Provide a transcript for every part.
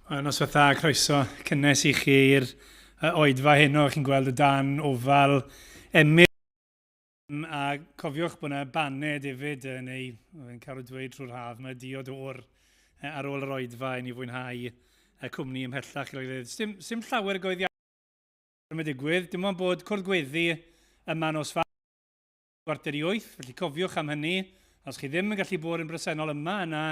Noswaith dda, croeso cynnes i chi i'r oedfa heno. Chi'n gweld y dan ofal Emyr. A cofiwch bod yna baned hefyd, neu yn cael ei dweud trwy'r haf, mae diod o'r ar ôl yr oedfa i ni fwynhau y cwmni ymhellach. Sim, sim llawer o goeddiadau yn digwydd, dim ond bod cwrdd gweddi yma nos fa 7:45, felly cofiwch am hynny. Os chi ddim yn gallu bod yn bresennol yma, yna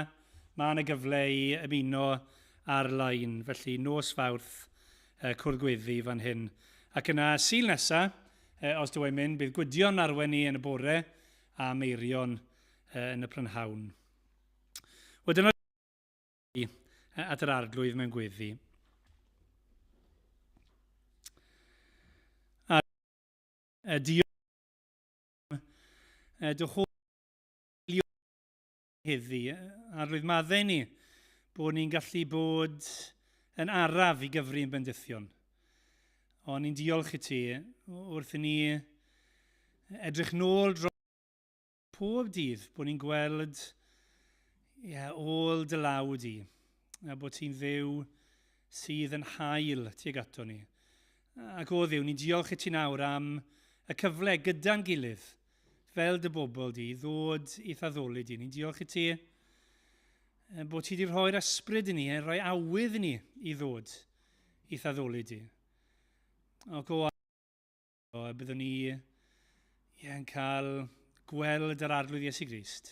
mae yna gyfle i ymuno ar-lein. Felly nos Fawrth, cwrdd gweddi fan hyn. Ac yna Sul nesa, os dw i'n mynd, bydd Gwydion arwen ni yn y bore a Meirion yn y prynhawn. Wel, dyna at yr Arglwydd mewn gweddi. A diolch dy holl heddi, Arglwydd, maddau ni bod ni'n gallu bod yn araf i gyfri'n bendithion. Ond ni'n diolch i ti wrth i ni edrych nôl dros pob dydd bod ni'n gweld yeah, ôl dy law di, a bod ti'n Dduw sydd yn hael tuag ato ni. Ac o Dduw, ni'n diolch i ti nawr am y cyfle gyda'n gilydd, fel dy bobl di, ddod i'th addoli di. Ni'n diolch i ti bod ti wedi rhoi'r ysbryd i ni, rhoi awydd i ni i ddod i'th addoli di. Ac o, byddwn ni ie, yn cael gweld yr Arglwydd Iesu Grist.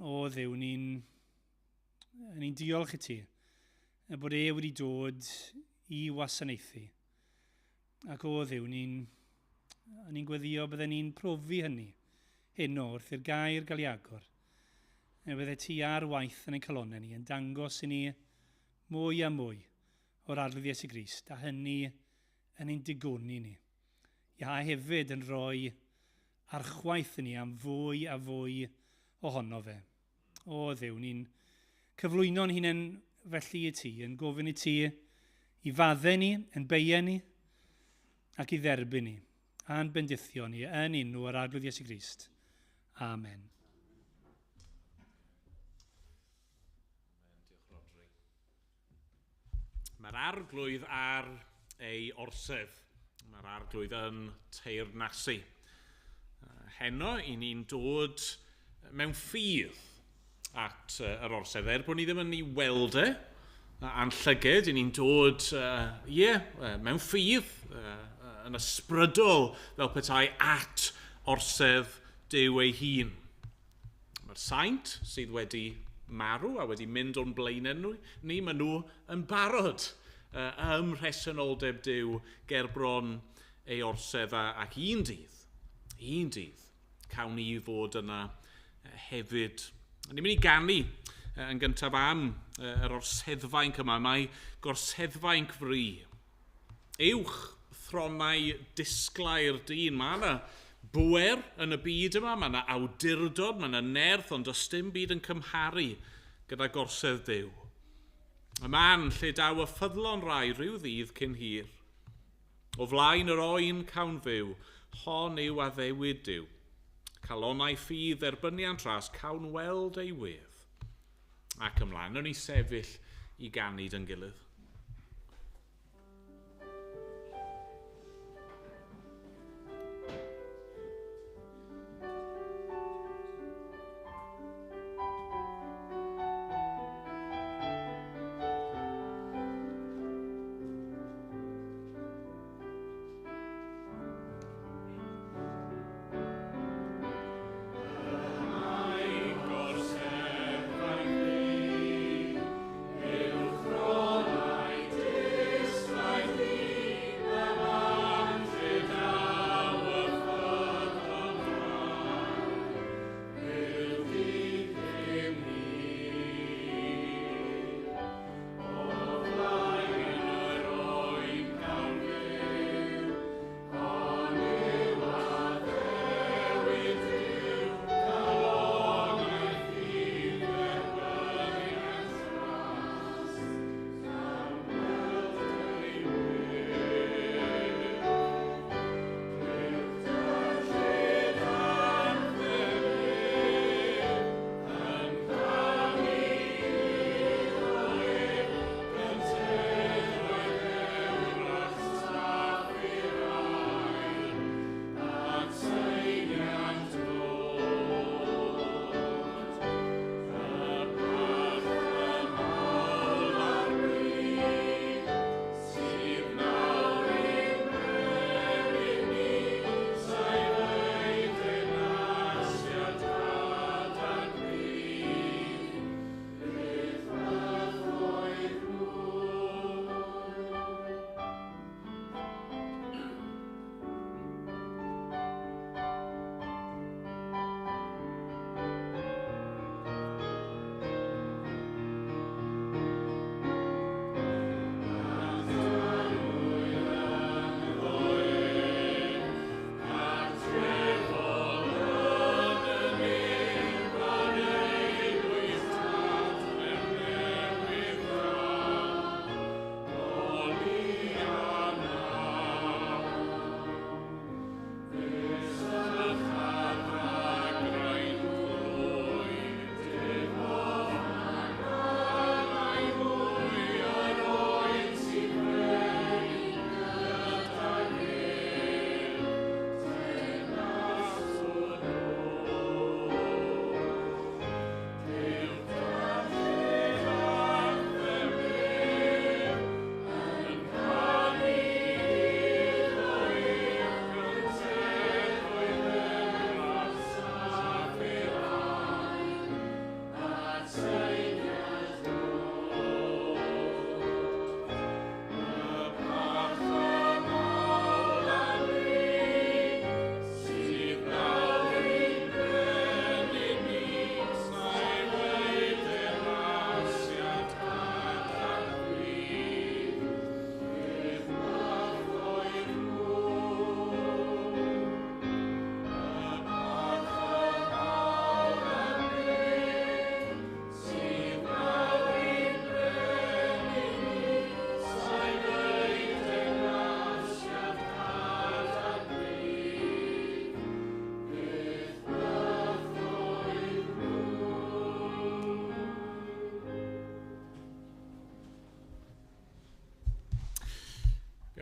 O Dduw, ni'n ni diolch i ti bod e wedi dod i wasanaethu. Ac o Dduw, ni'n ni gweddio bydden ni'n profi hynny heno wrth i'r gair gael ei agor. E bydde ti ar waith yn ein calonnau ni, yn dangos i ni mwy a mwy o'r Arglwydd Iesu Grist, a hynny yn ein digoni ni. Ia, a hefyd yn rhoi archwaith i ni am fwy a fwy ohono fe. O Dduw, ni'n cyflwyno'n hunain felly i ti, yn gofyn i ti i faddau ni, yn beiau ni, ac i dderbyn ni, a'n bendithio ni yn enw yr Arglwydd Iesu Grist. Amen. Mae'r Arglwydd ar ei orsedd. Mae'r Arglwydd yn teyrnasu. Heno, i ni'n dod mewn ffydd at yr orsedd. Er bod ni ddim yn ei weld e, a'n llyged, i ni'n dod, ie, yeah, mewn ffydd, yn ysbrydol fel petai at orsedd Duw ei hun. Mae'r saint sydd wedi marw a wedi mynd o'n blaenau nhw, ni, maen nhw yn barod ym mhresenoldeb Duw ger bron ei orsedd ac un dydd, un dydd, cawn ni fod yna hefyd. Ni'n mynd i ganu yn gyntaf am yr orseddfainc yma. Mae gorseddfainc fri. Uwch thronau disglair dyn. Mae yna bwer yn y byd yma, mae yna awdurdod, mae yna nerth, ond does dim byd yn cymharu gyda gorsedd Duw. Y man lle daw y ffyddlon rai rhyw ddydd cyn hir. O flaen yr oen cawn fyw, hon yw addewid Duw. Calonnau ffydd dderbyniant ras, cawn weld ei wedd. Ac ymlaen, wnawn ni sefyll i ganu dy'n gilydd.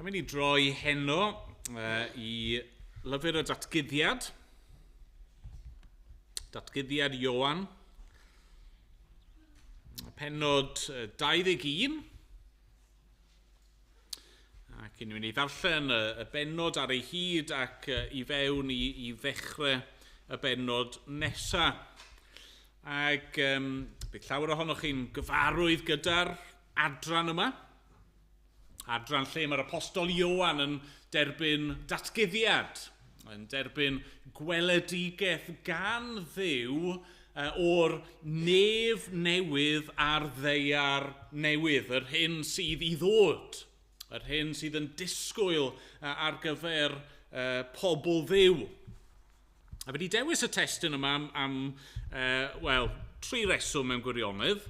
Dwi'n mynd i droi heno i lyfr y datguddiad. Datguddiad Ioan. Pennod 21. Ac ni'n mynd i ddarllen y bennod ar ei hyd ac i fewn i ddechrau y bennod nesaf. Ac bydd llawer ohonoch chi'n gyfarwydd gyda'r adran yma. Adran lle mae'r apostol Ioan yn derbyn datguddiad, yn derbyn gweledigaeth gan Dduw o'r nef newydd a'r ddaear newydd, yr hyn sydd i ddod, yr hyn sydd yn disgwyl ar gyfer pobl Dduw. A wedi dewis y testun yma am tri reswm mewn gwirionedd.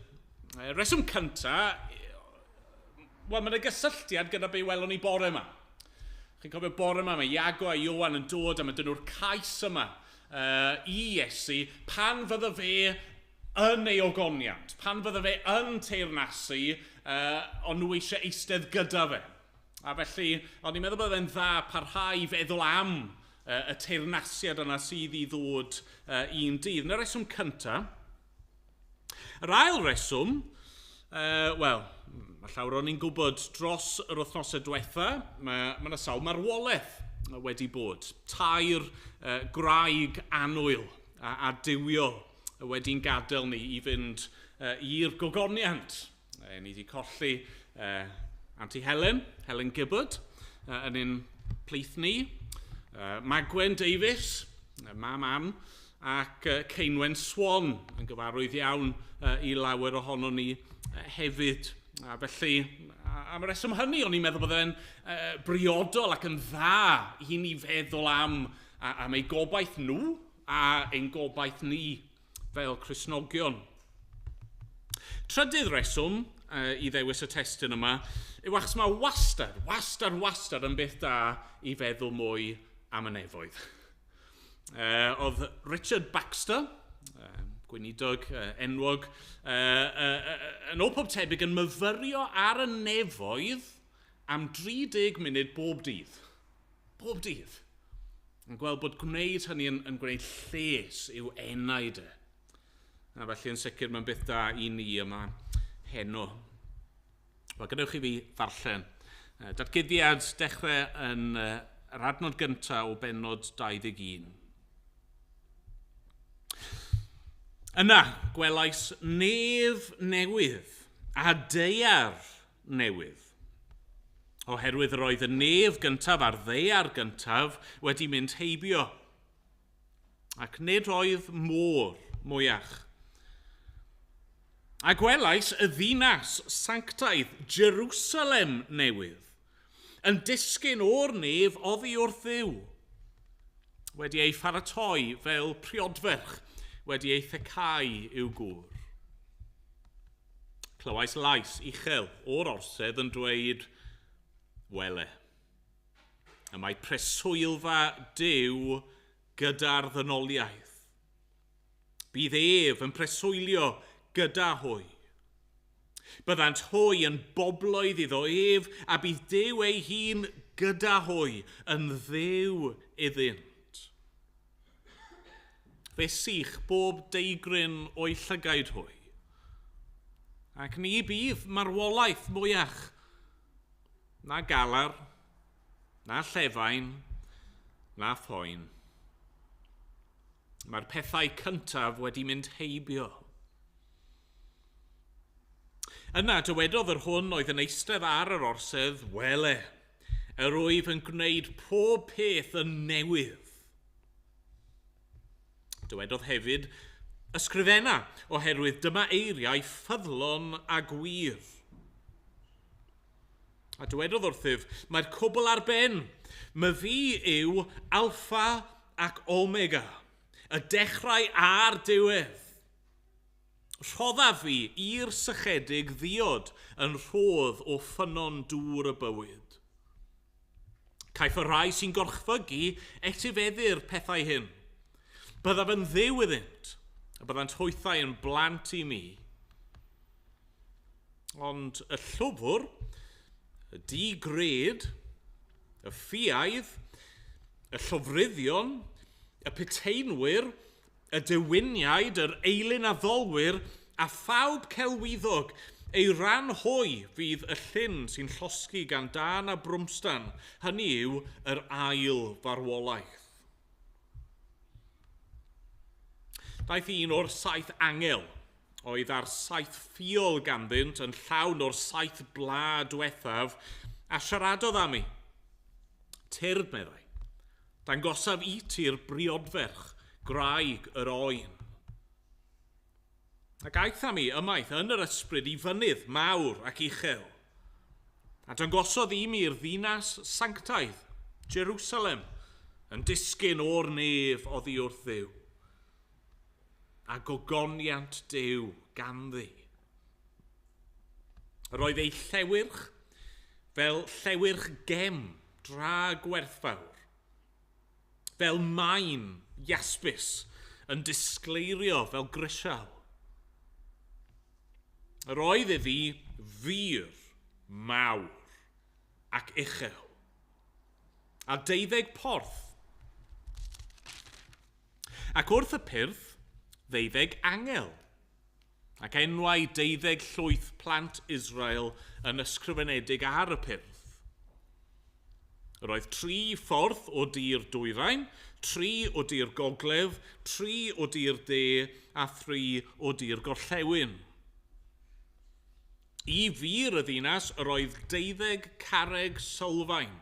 Reswm cyntaf, wel, mae yna gysylltiad gyda be welon ni bore yma. Chi'n cofio bore yma, mae Iago a Ioan yn dod a mae dyn nhw'r cais yma i Iesu pan fydda fe yn ei ogoniant, pan fydda fe yn teyrnasu, ond nhw eisiau eistedd gyda fe. A felly, o'n i'n meddwl bod e'n dda parhau i feddwl am y teyrnasiad yna sydd i ddod un dydd. Na'r reswm cyntaf. Yr ail reswm, wel, mae llawer o'n i'n gwybod dros yr wythnosau diwetha, mae yna sawl marwolaeth wedi bod. Tair gwraig annwyl a duwiol wedi'n gadael ni i fynd i'r gogoniant. Ni wedi colli Auntie Helen, Helen Gibbard, yn un plith ni. Magwen Davies, mam Ann, ac Ceinwen Swan yn gyfarwydd iawn i lawer ohono ni hefyd. A felly, am y reswm hynny, o'n i'n meddwl bod e'n briodol ac yn dda i ni feddwl am eu gobaith nhw a ein gobaith ni fel Cristnogion. Trydydd reswm i ddewis y testun yma yw achos mae wastad yn beth da i feddwl mwy am y nefoedd. Oedd Richard Baxter, gweinidog enwog, yn ôl pob tebyg yn myfyrio ar y nefoedd am 30 munud bob dydd. Bob dydd. Yn gweld bod gwneud hynny yn gwneud lles i'w enaid e. A felly yn sicr mae'n beth da i ni yma heno. Wel, gadewch i fi ddarllen. Datguddiad dechrau yn yr adnod gyntaf o bennod 21. Yna, gwelais nef newydd a daear newydd. Oherwydd yr oedd y nef gyntaf a'r ddaear gyntaf wedi mynd heibio, ac nid oedd môr mwyach. A gwelais y ddinas sanctaidd Jerusalem newydd, yn disgyn o'r nef oddi wrth Dduw, wedi ei pharatoi fel priodferch, wedi ei thecau i'w gŵr. Clywais lais uchel o'r orsedd yn dweud, wele, y mae preswylfa Duw gyda'r ddynoliaeth. Bydd ef yn preswylio gyda hwy. Byddant hwy yn bobloedd iddo ef, a bydd Duw ei hun gyda hwy yn Dduw iddynt. Fe sych bob deigryn o'i llygaid hwy, ac ni bydd marwolaeth mwyach, na galar, na llefain, na phoen. Mae'r pethau cyntaf wedi mynd heibio. Yna dywedodd yr hwn oedd yn eistedd ar yr orsedd, wele, yr wyf yn gwneud pob peth yn newydd. Dywedodd hefyd, ysgrifenna, oherwydd dyma eiriau ffyddlon a gwir. A dywedodd wrthyf, mae'r cwbl ar ben. Myfi yw Alpha ac Omega, y dechrau a'r diwedd. Rhoddaf fi i'r sychedig ddiod yn rhodd o ffynnon dŵr y bywyd. Caiff y rhai sy'n gorchfygu etifeddu'r pethau hyn. Byddaf yn Dduw iddynt, a byddant hwythau yn blant i mi. Ond y llwfr, y digred, Y ffiaidd, y llofruddion, y puteinwyr, y dewiniaid, yr eilunaddolwyr, a phawb celwyddog, ei ran hwy fydd y llyn sy'n llosgi gan dân a brwmstan, hynny yw yr ail farwolaeth. Daeth un o'r saith angel, oedd â'r saith ffiol ganddynt yn llawn o'r saith bla diwethaf, a siaradodd â mi. Tyrd, meddai, dangosaf i ti'r briodferch, gwraig yr oen. Ac aeth â mi ymaith yn yr ysbryd i fynydd mawr ac uchel. A dangosodd i mi'r ddinas sanctaidd, Jerusalem, yn disgyn o'r nef oddi wrth Dduw. A gogoniant Duw ganddi. Yr oedd ei llewyrch fel llewyrch gem dra gwerthfawr, fel maen iaspis yn disgleirio fel grisial. Yr oedd iddi fur mawr ac uchel, a deuddeg porth. Ac wrth y pyrth, ddeuddeg angel, ac enwau deuddeg llwyth plant Israel yn ysgrifenedig ar y pyrth. Yr oedd tri phorth o dir dwyrain, tri o dir gogledd, tri o dir de a thri o dir gorllewin. I fur y ddinas yr oedd deuddeg carreg sylfaen,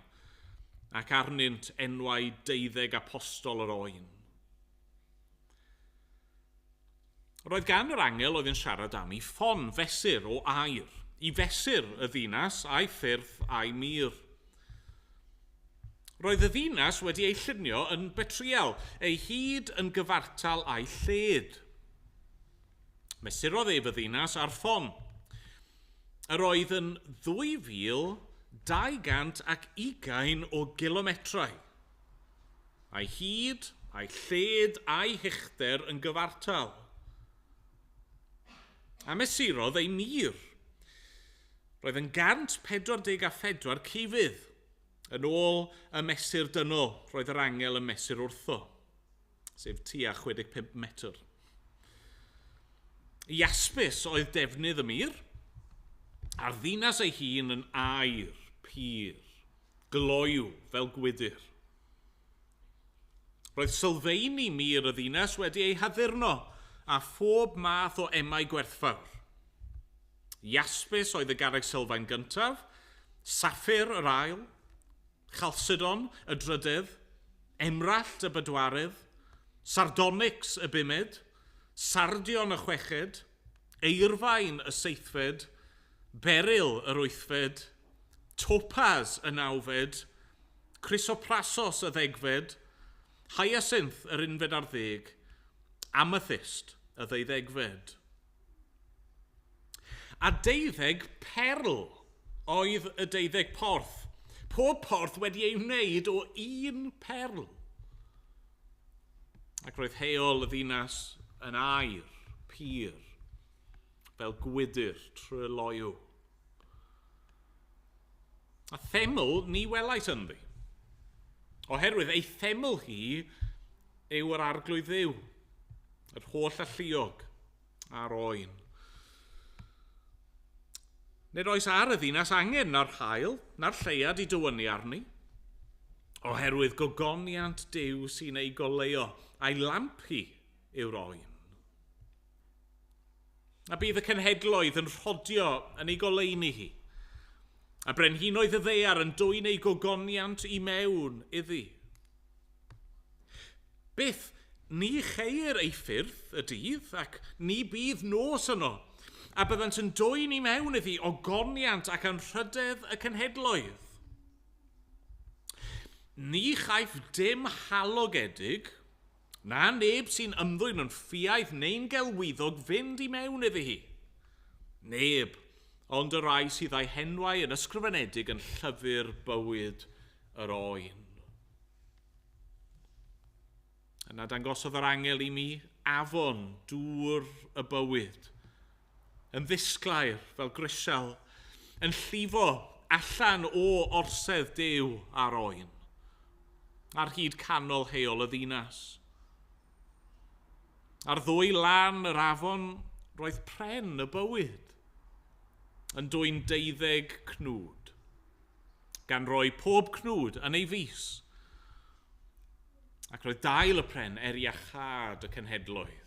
ac arnynt enwau deuddeg apostol yr oen. Roedd gan yr angel oedd yn siarad am ei ffon fesur o aur, i fesur y ddinas a'i ffyrdd a'i mur. Roedd y ddinas wedi ei llunio yn betrial, ei hyd yn gyfartal a'i lled. Mesurodd ef y ddinas a'r ffon. Yr oedd yn 2,220 o gilometrau. A'i hyd, a'i lled, a'i huchder yn gyfartal. A mesurodd ei mur. Roedd yn 144 cufydd. Yn ôl y mesur dynol, roedd yr angel yn mesur wrtho, sef tua 65 metr. Iaspis oedd defnydd y mur, a'r ddinas ei hun yn aur pur, gloyw fel gwydr. Roedd sylfeini mur y ddinas wedi ei haddurno â phob math o emau gwerthfawr. Iaspis oedd y garreg sylfaen gyntaf, saffir yr ail, chalcedon y drydedd, emrallt y bedwaredd, sardonyx y bumed, sardion y chweched, eirfain y seithfed, beryl yr wythfed, topaz y nawfed, chrysoprasos y ddegfed, hyacinth yr unfed ar ddeg, amethyst y ddeuddegfed. A deuddeg perl oedd y deuddeg porth, pob porth wedi ei wneud o un perl. Ac roedd heol y ddinas yn aur pur, fel gwydr tryloyw. A theml ni welais ynddi. Oherwydd ei theml hi yw yr Arglwydd Dduw, yr holl alluog a'r oen. Nid oes ar y ddinas angen na'r haul na'r lleuad i dywynnu arni, oherwydd gogoniant Duw sy'n ei goleuo, a'i lamp hi yw'r oen. A bydd y cenhedloedd yn rhodio yn ei goleuni hi, a brenhinoedd y ddaear yn dwyn ei gogoniant i mewn iddi. Byth ni cheir ei ffyrdd y dydd, ac ni bydd nos yno, a byddant yn dwyn i mewn iddi ogoniant ac anrhydedd y cenhedloedd. Ni chaiff dim halogedig, na neb sy'n ymddwyn yn ffiaidd neu'n gelwyddog fynd i mewn iddi hi. Neb, ond y rhai sydd â'i henwau yn ysgrifenedig yn llyfr bywyd yr oen. Yna dangosodd yr angel i mi afon dŵr y bywyd, yn ddisglair fel grisial, yn llifo allan o orsedd Duw a'r oen, ar hyd canol heol y ddinas. Ar ddwy lan yr afon roedd pren y bywyd, yn dwyn 12 cnwd, gan roi pob cnwd yn ei fus. Ac roedd dail y pren er iachâd y cenhedloedd.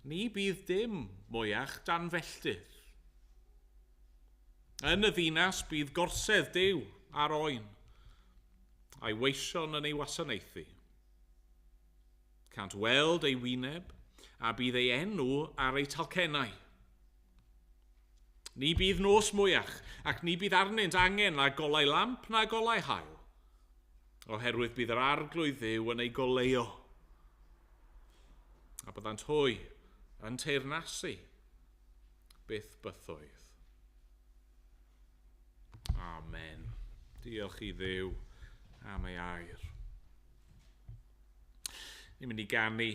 Ni bydd dim mwyach dan felltith. Yn y ddinas bydd gorsedd Duw a'r oen, a'i weision yn ei wasanaethu. Cant weld ei wyneb, a bydd ei enw ar ei talcennau. Ni bydd nos mwyach, ac ni bydd arnynt angen na golau lamp na golau haul, oherwydd bydd yr Arglwydd Dduw yn ei goleuo. A byddant hwy yn teyrnasu byth bythoedd. Amen. Diolch i Dduw am ei air. Ni'n mynd i ganu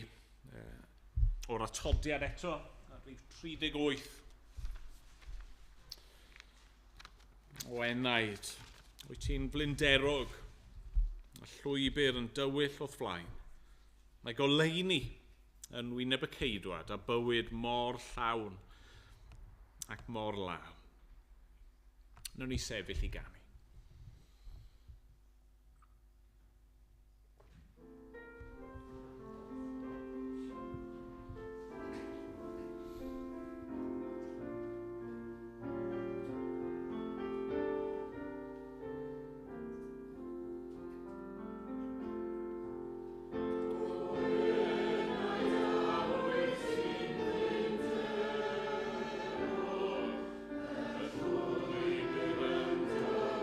o'r atodiad eto, ar rhif 38. O enaid, wyt ti'n flinderog, y llwybr yn dywyll o'th flaen. Mae goleuni yn wyneb y ceidwad a bywyd mor llawn ac mor lân. Nawn ni sefyll i ganu. Llwybr yn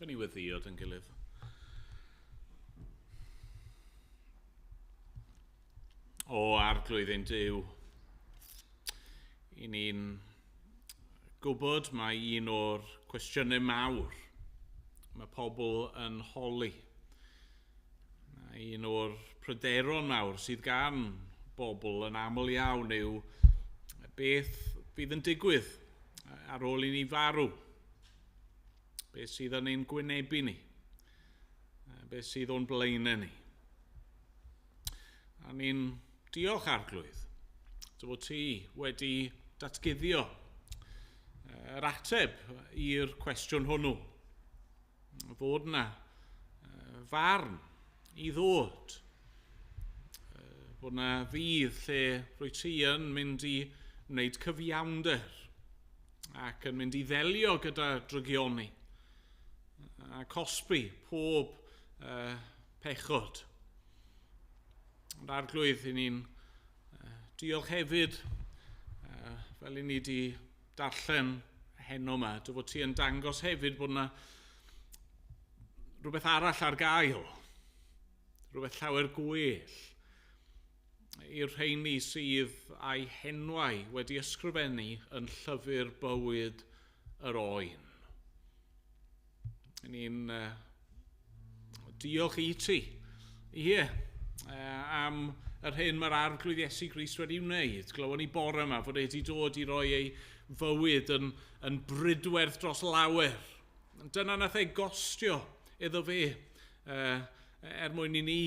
Gawn ni weddïo yn gilydd. O Arglwydd ein Duw, i ni'n gwybod mai un o'r cwestiynau mawr mae pobl yn holi. Un o'r pryderon mawr sydd gan bobl yn aml iawn yw beth fydd yn digwydd ar ôl i ni farw. Beth sydd yn ein gwynebu ni. Beth sydd o'n blaenau ni. A ni'n diolch Arglwydd dy fod ti wedi datguddio yr ateb i'r cwestiwn hwnnw. Fod yna farn i ddod. Fod yna ddydd lle rwy ti yn mynd i wneud cyfiawnder ac yn mynd i ddelio gyda drygioni a cosbi pob pechod. Ond Arglwydd, i ni'n diolch hefyd, fel i ni wedi darllen heno yma, dy fod ti yn dangos hefyd bod yna rhywbeth arall ar gael, rhywbeth llawer gwell i'r rheini sydd â'i henwau wedi ysgrifennu yn llyfr bywyd yr oen. Ni'n diolch i ti, ie, am yr hyn mae'r Arglwydd Iesu Grist wedi wneud. Glywon ni bore yma fod e wedi dod i roi ei fywyd yn brydwerth dros lawer. Dyna nath e gostio iddo fe er mwyn i ni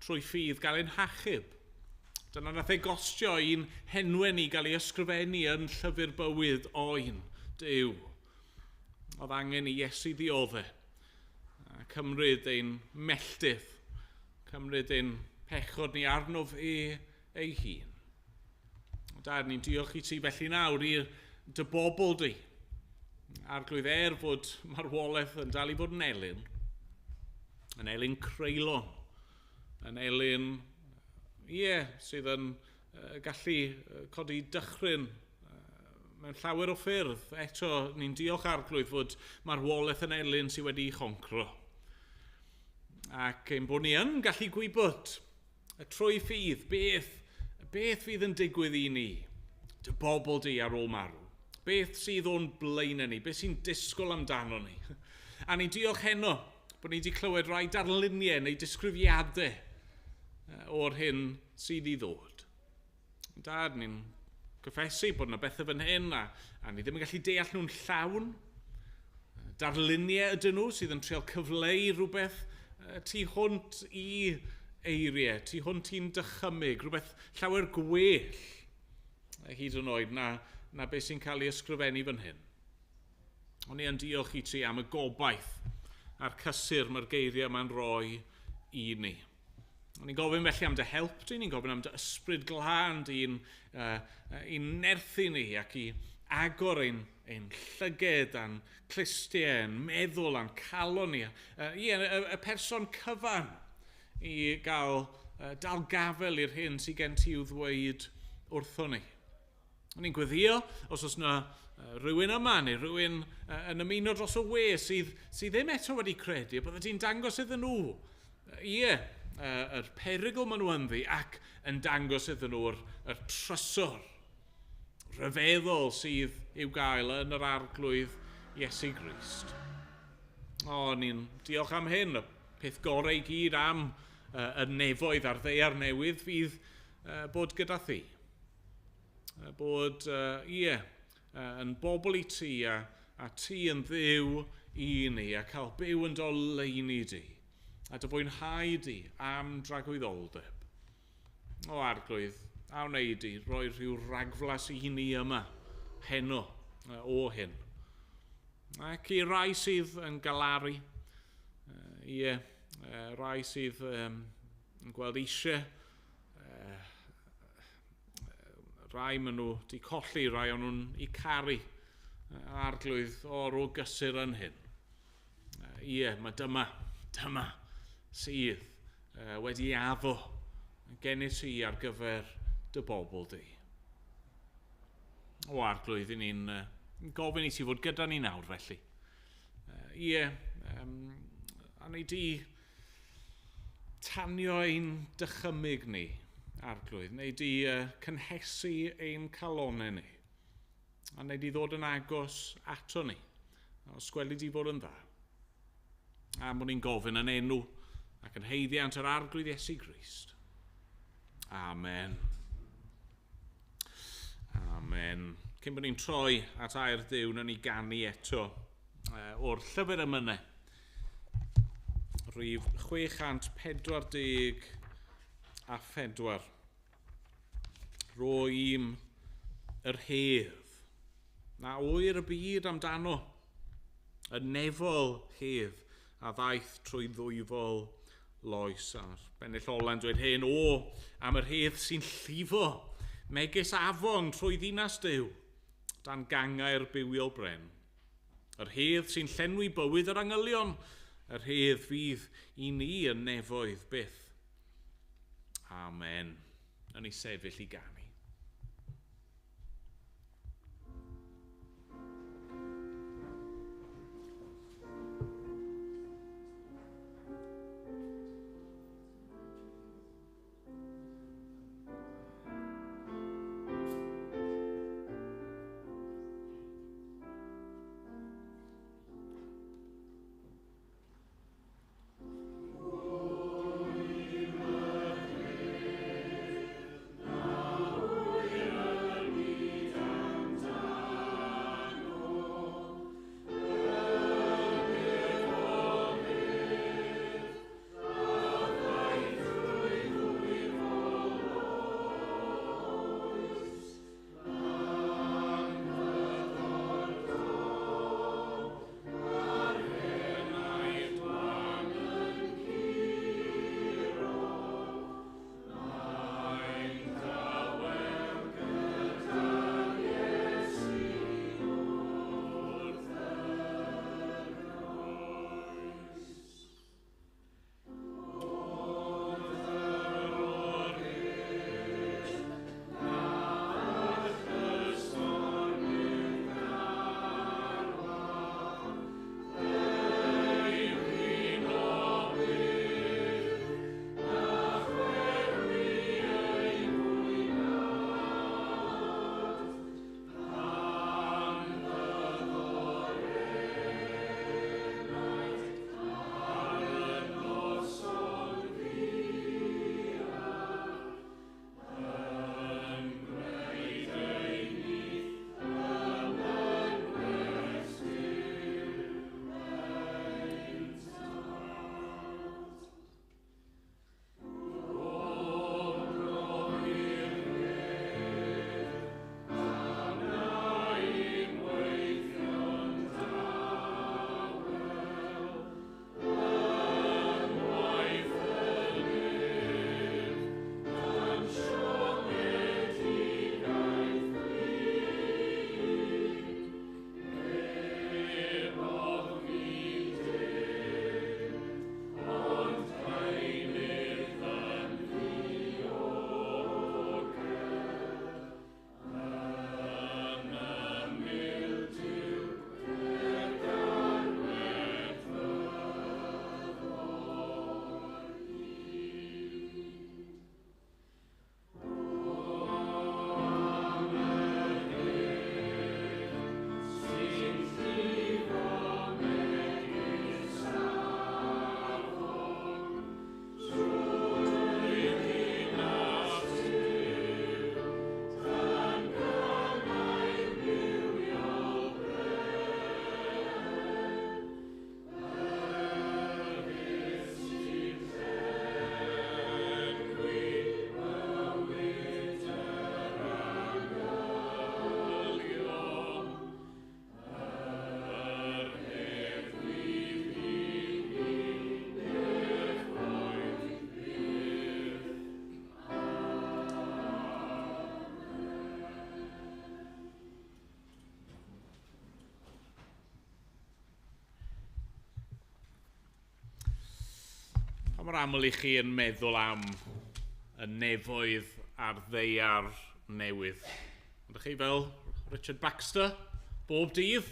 trwy ffydd gael ein hachub. Dyna nath e gostio i'n henwau ni gael ei ysgrifennu yn llyfr bywyd oen Duw. Oedd angen i Iesu ddioddef a cymryd ein melltith, cymryd ein pechod ni arno fe ei hun. Dad, ni'n diolch i ti felly nawr i'r dy bobl di. Arglwydd, er fod marwolaeth yn dal i fod yn elyn creulon, yn elyn, ie, sydd yn gallu codi dychryn mewn llawer o ffyrdd. Eto, ni'n diolch Arglwydd fod marwolaeth yn elyn sydd wedi'i choncro. Ac ein bod ni yn gallu gwybod y trwy ffydd beth fydd yn digwydd i ni, dy bobl di ar ôl marw. Beth sydd o'n blaenau ni, beth sy'n disgwyl amdano ni. A ni'n diolch heno bod ni wedi clywed rai darluniau neu disgrifiadau o'r hyn sydd i ddod. Dad, ni'n cyffesu bod yna bethau fan hyn a ni ddim yn gallu deall nhw'n llawn. Darluniau ydyn nhw sydd yn trial cyfleu rhywbeth tu hwnt i eiriau, tu hwnt i'n dychymyg, rhywbeth llawer gwell hyd yn oed na beth sy'n cael ei ysgrifennu fan hyn. Ond ni yn diolch i ti am y gobaith a'r cysur mae'r geiriau yma'n rhoi i ni. Ond ni'n gofyn felly am dy help di, ni'n gofyn am dy ysbryd glân di i'n nerthu ni ac i agor ein llyged a'n clustiau, ein meddwl a'n calon ni. Ie, y person cyfan i gael dal gafel i'r hyn sydd gen ti i'w ddweud wrtho ni. Ni'n gweddio, os oes yna rhywun yma neu rhywun yn ymuno dros y we sydd ddim eto wedi credu, bydde ti'n dangos iddyn nhw, ie, yr perygl maen nhw ynddi ac yn dangos iddyn nhw'r trysor rhyfeddol sydd i'w gael yn yr Arglwydd Iesu Grist. O, ni'n diolch am hyn. Y peth gorau i gyd am y nefoedd a'r ddaear newydd fydd bod gyda thi. Bod, ie, yn bobl i ti a ti yn Dduw i ni a cael byw yn doleini di a dy fwynhau di am dragwyddoldeb. O Arglwydd, a wnei di roi rhyw ragflas i ni yma, heno, o hyn. Ac i rai sydd yn galaru, ie, rai sydd yn gweld eisiau, rai maen nhw wedi colli, rai o'n nhw'n eu caru, Arglwydd, o'r o gysur yn hyn. Ie, mae dyma sydd wedi addo gennyt ti ar gyfer dy bobl di. O Arglwydd, i ni'n gofyn i ti fod gyda ni nawr felly. Ie, A wnei di tanio ein dychymyg ni, Arglwydd. Wnei di cynhesu ein calonau ni. A wnei di ddod yn agos ato ni. Os gweli di fod yn dda. A bod ni'n gofyn yn enw ac yn haeddiant yr Arglwydd Iesu Grist. Amen. Amen. Cyn bod ni'n troi at air Duw, wnawn ni ganu eto o'r llyfr emynau. Rhif 644. Rho i'm yr hedd, na ŵyr y byd amdano, y nefol hedd a ddaeth trwy ddwyfol loes. A'r bennill ola'n dweud hen, o, am yr hedd sy'n llifo, megis afon trwy ddinas Duw, dan gangau'r bywiol bren. Yr hedd sy'n llenwi bywyd yr angylion, yr hedd fydd i ni yn nefoedd byth. Amen. Nawn ni sefyll i ganu. Pa mor aml i chi yn meddwl am y nefoedd a'r ddaear newydd? Ydych chi fel Richard Baxter, bob dydd,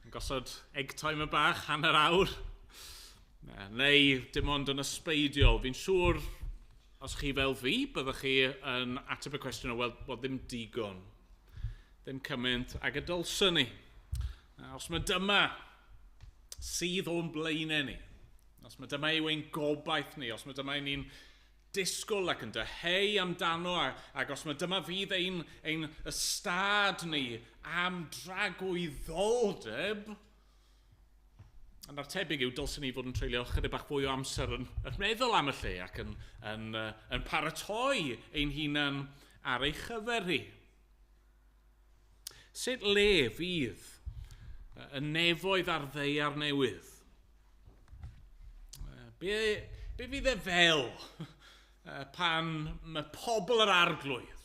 yn gosod egg timer bach, hanner awr, Neu dim ond yn ysbeidiol. Fi'n siŵr, os chi fel fi, byddwch chi yn ateb y cwestiwn o, wel, ddim digon. Ddim cymaint ag y dylswn ni. Os mae dyma sydd o'n blaenau ni, os mae dyma yw ein gobaith ni, os mae dyma ni'n disgwyl ac yn dyheu amdano, ac os mae dyma fydd ein ystâd ni am dragwyddoldeb, a'r tebyg yw dylswn ni fod yn treulio chydig bach fwy o amser yn meddwl am y lle ac yn paratoi ein hunan ar ei chyfer hi. Sut le fydd y nefoedd a'r ddaear newydd? Be fydd e fel pan mae pobl yr Arglwydd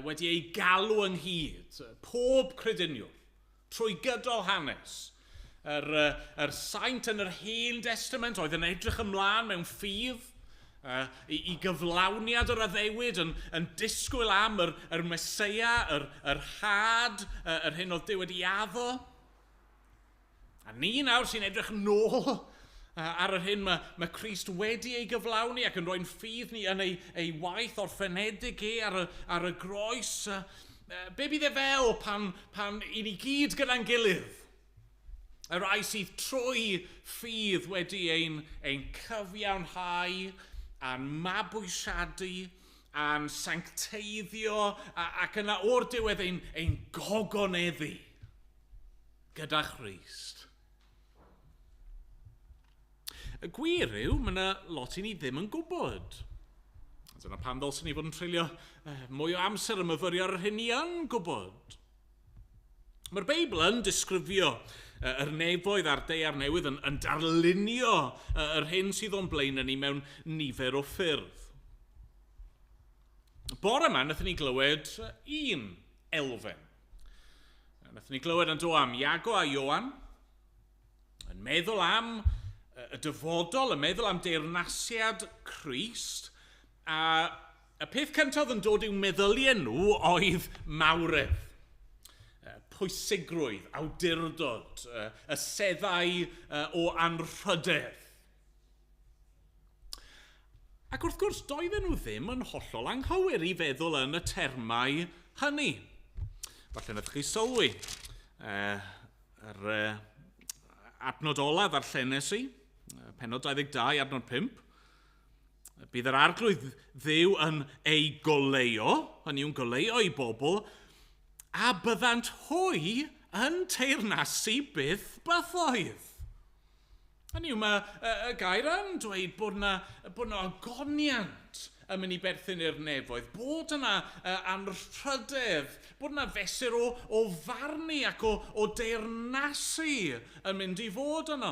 wedi ei galw ynghyd, pob crediniwr, trwy gydol hanes, yr saint yn yr Hen Testament oedd yn edrych ymlaen mewn ffydd i gyflawniad yr addewid, yn disgwyl am yr Meseia, yr had, yr hyn oedd Duw wedi addo. A ni nawr sy'n edrych nôl ar yr hyn mae Crist wedi ei gyflawni ac yn rhoi'n ffydd ni yn ei waith orffenedig e ar y groes. Be bydd e fel pan i ni gyd gyda'n gilydd? Y rhai sydd trwy ffydd wedi ein cyfiawnhau a'n mabwysiadu a'n sancteiddio ac yna o'r diwedd ein gogoneddu gyda Christ. Y gwir yw, mae yna lot i ni ddim yn gwybod. Dyna pam ddylswn ni fod yn treulio mwy o amser yn myfyrio ar yr hyn ni yn gwybod. Mae'r Beibl yn disgrifio yr nefoedd a'r daear newydd yn darlunio yr hyn sydd o'n blaen ni mewn nifer o ffyrdd. Bore yma, wnaethon ni glywed un elfen. Wnaethon ni glywed yn do am Iago a Ioan, yn meddwl am y dyfodol, yn meddwl am deyrnasiad Crist, a y peth cyntaf yn dod i'w meddyliau nhw oedd mawredd. Pwysigrwydd, awdurdod, y seddau o anrhydedd. Ac wrth gwrs, doedden nhw ddim yn hollol anghywir i feddwl yn y termau hynny. Falle wnaethoch chi sylwi. Yr adnod olaf ddarllenes i, pennod 22, adnod 5, bydd yr Arglwydd Dduw yn ei goleuo, hynny yw'n goleuo i bobl, a byddant hwy yn teyrnasu byth bythoedd. Hynny yw, mae y gair yn dweud bod yna ogoniant yn mynd i berthyn i'r nefoedd, bod yna anrhydedd, bod yna fesur o farnu ac o deyrnasu yn mynd i fod yno.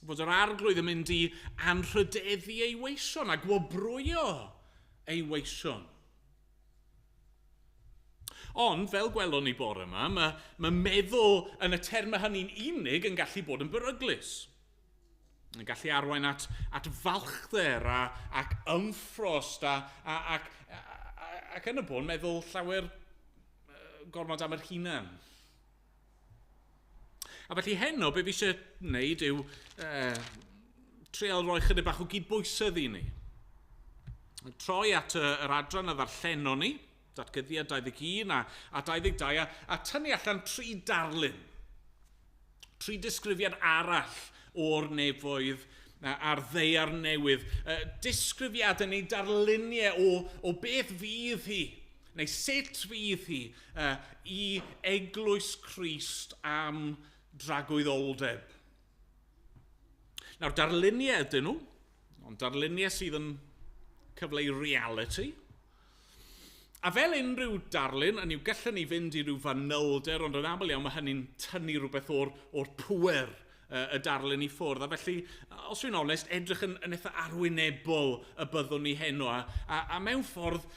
Bod yr Arglwydd yn mynd i anrhydeddu ei weision a gwobrwyo ei weision. Ond, fel gwelon ni bore yma, mae meddwl yn y termau hynny'n unig yn gallu bod yn beryglus. Yn gallu arwain at falchder ac ymffrost ac yn y bôn meddwl llawer gormod am yr hunan. A felly heno, be fi eisiau gwneud yw treial roi chydig bach o gydbwysedd i ni. Troi at yr adran a ddarllenon ni, Datguddiad 21 a 22, a tynnu allan tri darlun, tri disgrifiad arall o'r nefoedd a'r ddaear newydd. Disgrifiadau neu darluniau o beth fydd hi, neu sut fydd hi i eglwys Crist am dragwyddoldeb. Nawr, darluniau ydyn nhw, ond darluniau sydd yn cyfleu reality. A fel unrhyw darlun, yn yw gallwn ni fynd i ryw fanylder, ond yn aml iawn mae hynny'n tynnu rhywbeth o'r pŵer y darlun i ffwrdd. A felly, os dwi'n onest, edrych yn eitha arwynebol y byddwn ni heno. A mewn ffordd,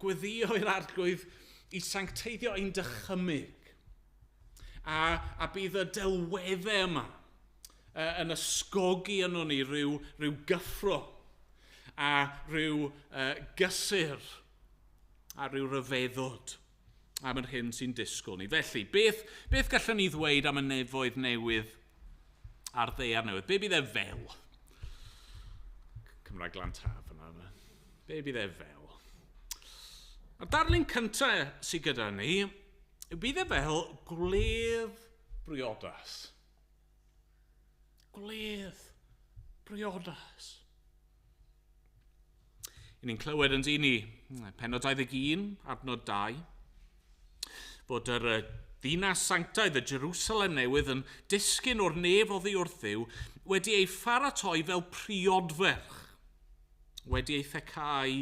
gweddio i'r Arglwydd i sancteiddio ein dychymyg. A bydd y delweddau yma yn ysgogi yno ni rhyw gyffro a rhyw gysur a rhyw ryfeddod am yr hyn sy'n disgwyl ni. Felly, beth gallwn ni ddweud am y nefoedd newydd A'r ddaear newydd. Be bydd e fel? Cymraeg Glan Taf yna. Be bydd e fel? A'r darlun cyntaf sydd gyda ni, bydd e fel gwledd briodas. Gwledd briodas. I ni'n clywed yn dyn ni, pennod 21, adnod 2, bod yr ddinas sanctaidd, y Jerusalem newydd, yn disgyn o'r nef oddi wrth Dduw, wedi ei pharatoi fel priodferch, wedi ei thecau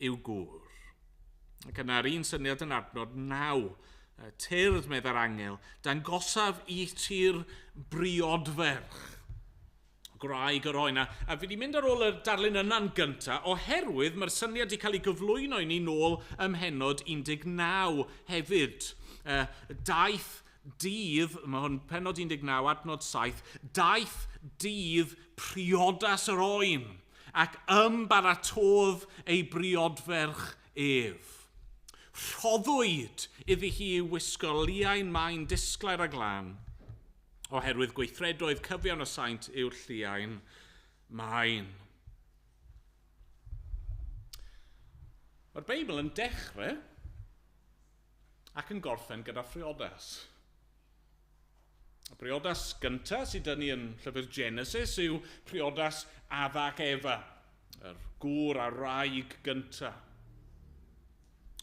i'w gŵr. Ac yna'r un syniad yn adnod 9, tyrd, meddai'r angel, dangosaf i ti'r briodferch, gwraig yr oen. A fi wedi mynd ar ôl y darlun yna'n gyntaf, oherwydd mae'r syniad wedi cael ei gyflwyno i ni nôl ym mhennod 19 hefyd. Daeth dydd, mae hwn pennod 19, adnod 7, daeth dydd priodas yr oen ac ymbaratodd ei briodferch ef. Rhoddwyd iddi hi wisgo liain main disglair a glân, oherwydd gweithredoedd cyfiawn y saint yw'r lliain main. Mae'r Beibl yn dechrau ac yn gorffen gyda phriodas. Y briodas gyntaf sydd dyn ni yn llyfr Genesis yw priodas Adda ac Efa, yr gŵr a wraig gyntaf.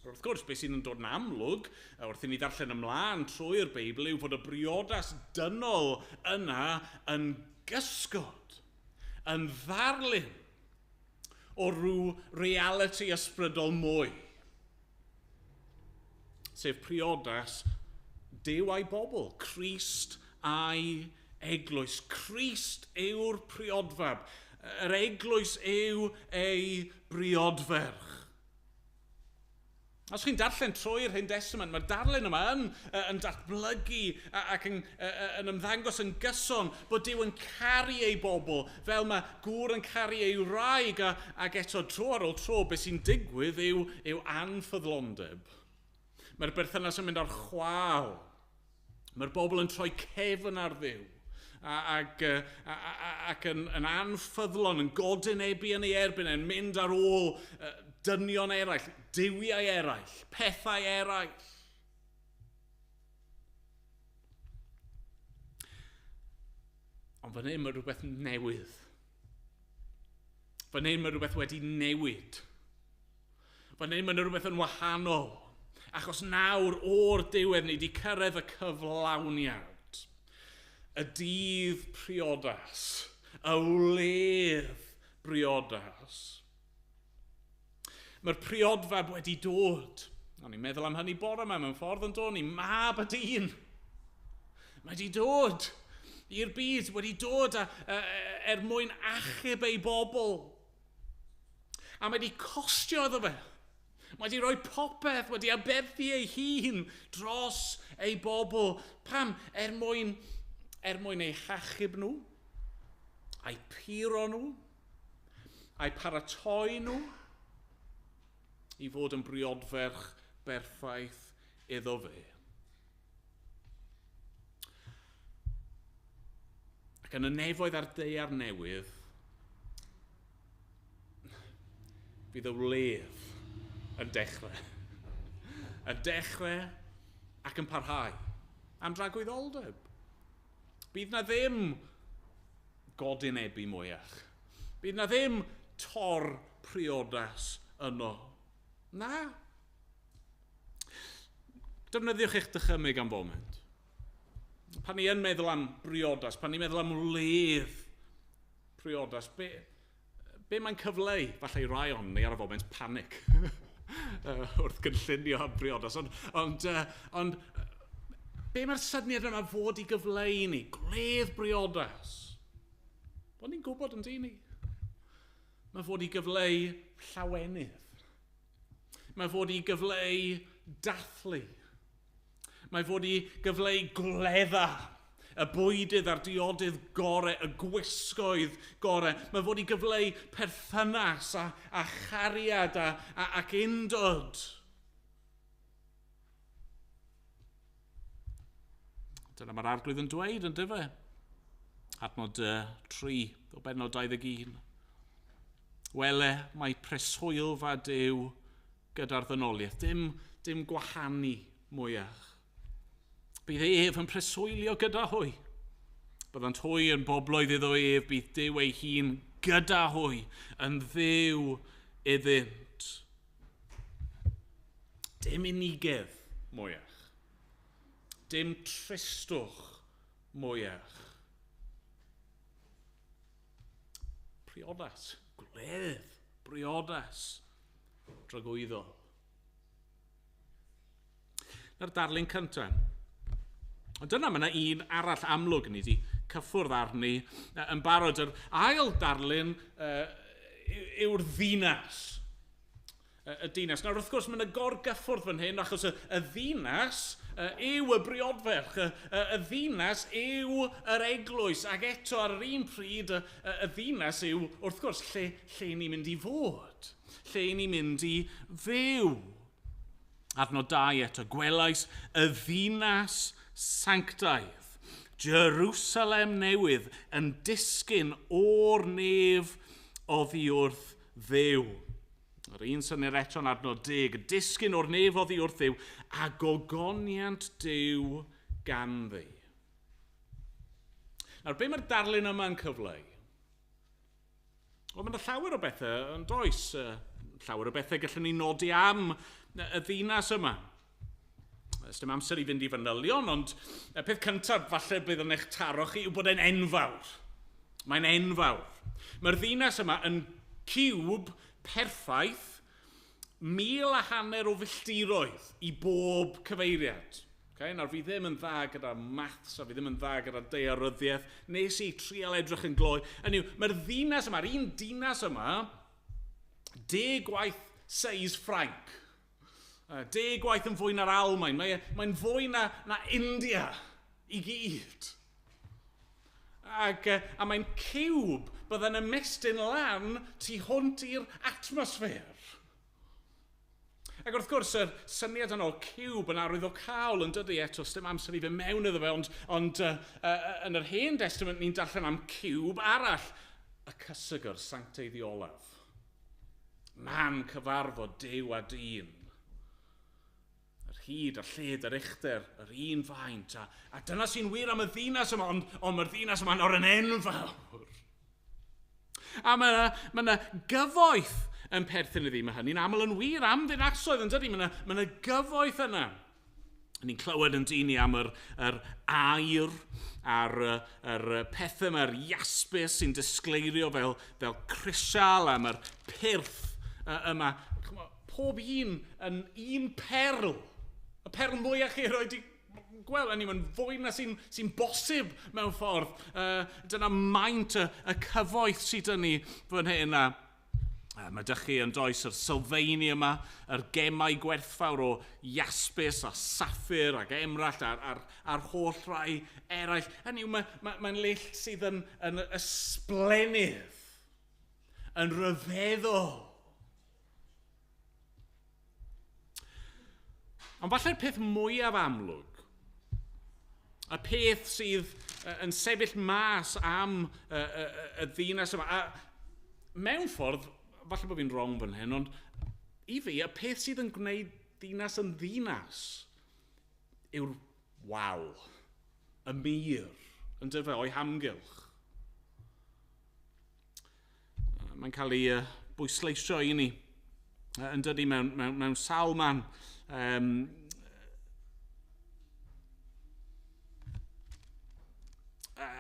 Wrth gwrs, beth sydd yn dod yn amlwg wrth i ni ddarllen ymlaen trwy'r Beibl yw fod y briodas dynol yna yn gysgod, yn ddarlun o rhyw reality ysbrydol mwy. Sef priodas Duw a'i bobl, Crist a'i eglwys. Crist yw'r priodfab. Yr eglwys yw ei briodferch. Os chi'n darllen trwy'r Hen Testament, mae'r darlun yma yn datblygu ac yn ymddangos yn gyson bod Duw yn caru ei bobl, fel mae gŵr yn caru ei wraig, ac eto tro ar ôl tro beth sy'n digwydd yw anffyddlondeb. Mae'r berthynas yn mynd ar chwâl. Mae'r bobl yn troi cefn ar Dduw ac yn anffyddlon, yn godinebu yn ei erbyn, yn mynd ar ôl dynion eraill, duwiau eraill, pethau eraill. Ond fan hyn mae rhywbeth newydd. Fan hyn mae rhywbeth wedi newid. Fan hyn mae rhywbeth yn wahanol. Achos nawr o'r diwedd ni wedi cyrraedd y cyflawniad. Y dydd priodas. Y wledd briodas. Mae'r priodfab wedi dod. O'n i'n meddwl am hynny bore yma, mewn ffordd yn dod ni, mab y dyn. Mae wedi dod i'r byd, wedi dod er mwyn achub ei bobl. A mae wedi costio iddo fe. Mae wedi rhoi popeth, wedi aberthu ei hun dros ei bobl. Pam? Er mwyn eu hachub nhw, a'u puro nhw, a'u paratoi nhw, i fod yn briodferch berffaith iddo fe. Ac yn y nefoedd a'r daear newydd, fydd y wledd yn dechrau. Yn dechrau ac yn parhau. Am dragwyddoldeb. Bydd na ddim godinebu mwyach. Bydd na ddim tor priodas yno. Na. Defnyddiwch eich dychymyg am foment. Pan ni yn meddwl am briodas, pan ni'n meddwl am wledd priodas, be mae'n cyfleu? Falle i rai ond ni ar y foment panic wrth gynllunio am briodas. Ond be mae'r syniad yma fod i gyfleu ni? Gwledd briodas. Bod ni'n gwybod yn dyn ni. Mae fod i gyfleu llawenydd. Mae fod i gyfleu dathlu. Mae fod i gyfleu gwledda, y bwydydd a'r diodydd gore, y gwisgoedd gore. Mae fod i gyfleu perthynas a chariad ac undod. Dyna mae'r Arglwydd yn dweud, yn dyfe? Adnod 3 o bennod 21. Wele, mae preswylfa Duw gyda'r ddynoliaeth. Dim, dim gwahanu mwyach. Bydd ef yn preswylio gyda hwy. Byddant hwy yn bobloedd iddo ef, bydd Duw ei hun gyda hwy, yn Dduw iddynt. Dim unigedd mwyach. Dim tristwch mwyach. Priodas, gwledd, briodas, dragwyddol. Na'r darlun cyntaf. Ond dyna mae yna un arall amlwg ni wedi cyffwrdd arni yn barod. Yr ail darlun yw'r ddinas. Y dinas. Nawr, wrth gwrs, mae yna gorgyffwrdd fan hyn, achos y ddinas yw y briodferch, y ddinas yw yr eglwys, ac eto ar yr un pryd, y ddinas yw, wrth gwrs, lle ni'n mynd i fod, lle ni'n mynd i fyw. Adnod 2 eto, gwelais y ddinas sanctaidd, Jerusalem newydd, yn disgyn o'r nef oddi wrth Dduw. Yr un syniad eto yn adnod 10, disgyn o'r nef oddi wrth Dduw a gogoniant Duw ganddi. Nawr, be mae'r darlun yma'n cyfleu? Wel, mae yna llawer o bethau yn does, llawer o bethau gallwn ni nodi am y ddinas yma. Ys dim amser i fynd i fanylion, ond y peth cyntaf falle bydd yn eich taro chi yw bod e'n enfawr. Mae'n enfawr. Mae'r ddinas yma yn ciwb perffaith, 1,500 o filltiroedd i bob cyfeiriad. Okay? Nawr, fi ddim yn dda gyda maths a fi ddim yn dda gyda daearyddiaeth. Nes i trial edrych yn gloi. Hynny yw, mae'r ddinas yma, yr un dinas yma, 10 gwaith seis Ffrainc. 10 gwaith yn fwy na'r Almaen. Mae'n fwy na India i gyd. A mae'n ciwb byddai'n ymestyn lan tu hwnt i'r atmosffer. Ac wrth gwrs, yr syniad yno o ciwb yn arwyddocaol yn dydy eto, sdim amser i fynd mewn iddo fe, ond yn yr Hen Testament ni'n darllen am ciwb arall, y cysegr sanctaidd olaf. Man cyfarfod Duw a dyn. Yr hyd, y lled, yr uchder, yr un faint. A dyna sy'n wir am y ddinas yma, ond mae'r ddinas yma nawr yn enfawr. A mae yna gyfoeth yn perthyn iddi. Mae hynny'n aml yn wir am ddinasoedd, yn dydy? Mae yna gyfoeth yna. Ni'n clywed yn dyn ni am yr aur a'r yr pethau mae'r iaspis sy'n disgleirio fel crisial, am yr pyrth yma. Pob un yn un perl. Y perl mwyaf chi erioed 'di gweld, hynny mae'n fwy na sy'n bosib mewn ffordd. Dyna maint y cyfoeth sydd 'da ni fan hyn. Mae dych chi yn does yr sylfeini yma, yr gemau gwerthfawr o iaspis a saffir ac emrallt a'r holl rai eraill. Hynny yw, mae'n le sydd yn ysblennydd, yn rhyfeddol. Ond falle'r peth mwyaf amlwg, y peth sydd yn sefyll mas am y ddinas yma, a mewn ffordd, falle bod fi'n wrong fan hyn, ond i fi, y peth sydd yn gwneud dinas yn ddinas yw'r wal, y mur, yn dyfe, o'i hamgylch. Mae'n cael ei bwysleisio i ni, yn dydy mewn sawl man.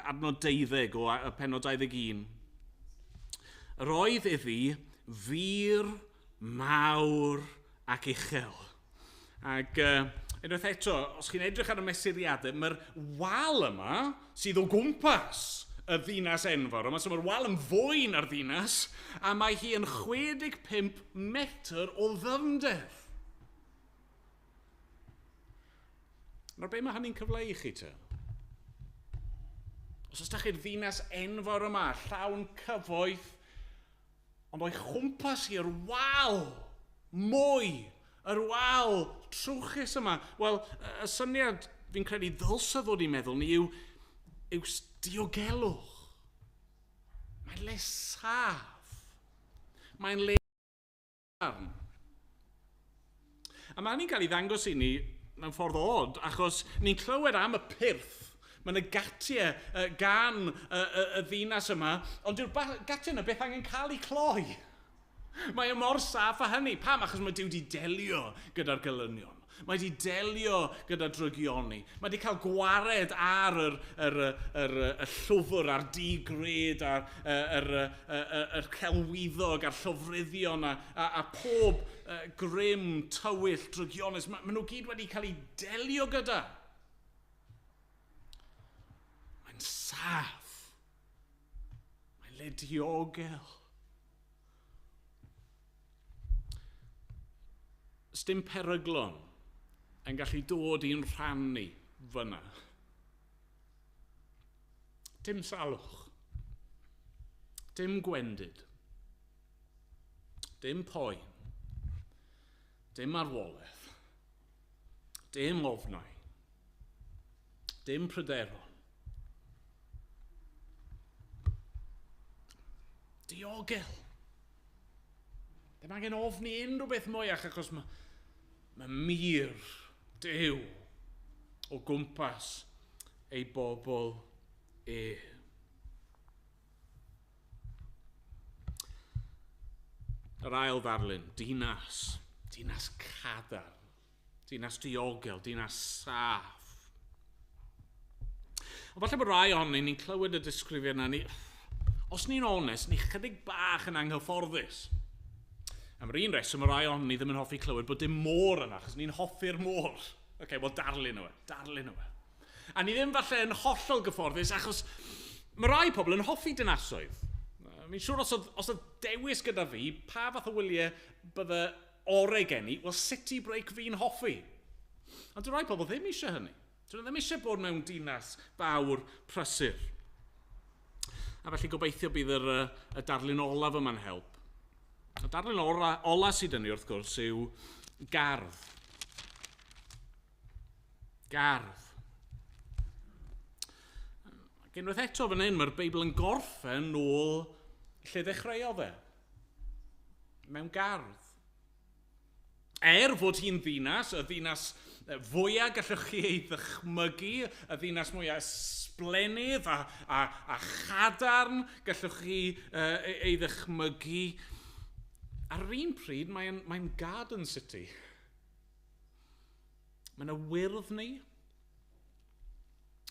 Adnod 12 o pennod 21. Yr oedd iddi fur mawr ac uchel. Ac unwaith eto, os chi'n edrych ar y mesuriadau, mae'r wal yma sydd o gwmpas y ddinas enfawr yma, so mae'r wal yn fwy na'r ddinas, a mae hi yn 65 metr o ddyfnder. Nawr, be mae hynny'n cyfleu i chi te? Os oes da chi'r ddinas enfawr yma, llawn cyfoeth, ond o'i chwmpas i'r wal mwy, yr wal trwchus yma, wel, y syniad fi'n credu ddylse ddod i'n meddwl ni yw yw diogelwch. Mae'n le saff. Mae'n le barn. A mae hynny'n cael ei ddangos i ni mewn ffordd od, achos ni'n clywed am y pyrth. Mae yna gatiau gan y ddinas yma, ond dyw'r gatiau yna beth angen cael ei cloi. Mae e mor saff â hynny. Pam? Achos mae Duw wedi delio gyda'r gelynion. Mae wedi delio gyda drygioni. Mae wedi cael gwared ar yr llwfr, a'r digred, a'r yr celwyddog, a'r llofruddion, a pob grym tywyll drygionus. Mae nhw gyd wedi cael ei delio gyda. Mae'n saff. Mae'n le diogel. Sdim peryglon yn gallu dod i'n rhan ni fyna. Dim salwch. Dim gwendid. Dim poen. Dim marwolaeth. Dim ofnau. Dim pryderon. Diogel. Dim angen ofni unrhyw beth mwyach achos mae mur Duw o gwmpas ei bobl e. Yr ail ddarlun, dinas. Dinas cadarn. Dinas diogel, dinas saff. Ond falle bod rai ohonyn ni'n clywed y disgrifiad yna, os ni'n onest, ni chydig bach yn anghyfforddus. Am yr un reswm, mae rai ohonyn ni ddim yn hoffi clywed bod dim môr yna, achos ni'n hoffi'r môr. Oce, okay, wel darlun yw e, darlun yw e. A ni ddim falle yn hollol gyfforddus, achos mae rai pobl yn hoffi dinasoedd. Mi'n siŵr os oedd dewis gyda fi, pa fath o wyliau bydde orau gen i, wel city break fi'n hoffi. Ond dyw rai pobl ddim eisiau hynny. Dyn nhw ddim eisiau bod mewn dinas fawr prysur. A felly gobeithio bydd y darlun olaf yma'n help. Y darlun ola sydd yn ni wrth gwrs yw gardd. Gardd. Ac unwaith eto fan hyn, mae'r Beibl yn gorffen nôl lle ddechreuodd e. Mewn gardd. Er fod hi'n ddinas, y ddinas fwyaf gallwch chi ei ddychmygu, y ddinas mwyaf ysblennydd a chadarn gallwch chi ei ddychmygu, ar yr un pryd mae'n garden city. Mae'n y wyrddni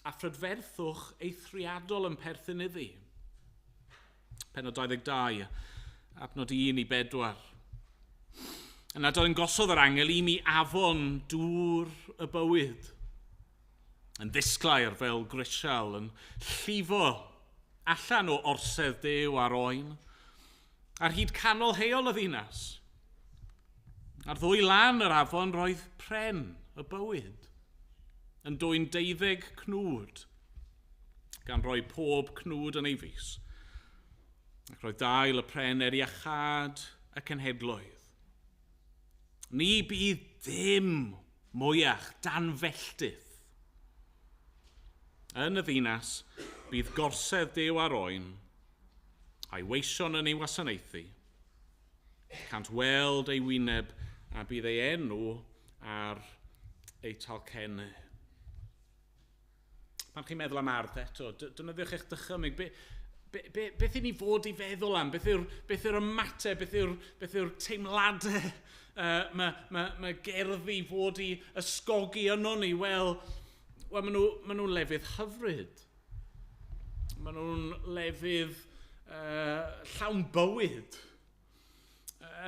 a phrydferthwch eithriadol yn perthyn iddi. Pennod 22, adnod 1 i 4. Yna dangosodd yr angel i mi afon dŵr y bywyd. Yn ddisglair fel grisial, yn llifo allan o orsedd Duw a'r Oen, ar hyd canol heol y ddinas. Ar ddwy lan yr afon roedd pren y bywyd, yn dwyn 12 cnwd, gan roi pob cnwd yn ei fis. Ac roedd dail y pren er iachâd y cenhedloedd. Ni bydd dim mwyach dan felltith. Yn y ddinas, bydd gorsedd Duw a'r Oen, a'i weision yn ei wasanaethu. Cânt weld ei wyneb a bydd ei enw ar eu talcennau. Pan chi'n meddwl am ardd eto, defnyddiwch eich dychymyg. Beth i ni fod i feddwl am? Beth yw'r ymateb? Beth yw'r teimladau mae gerddi fod i ysgogi yno ni? Wel, maen nhw lefydd hyfryd. Maen nhw'n lefydd llawn bywyd.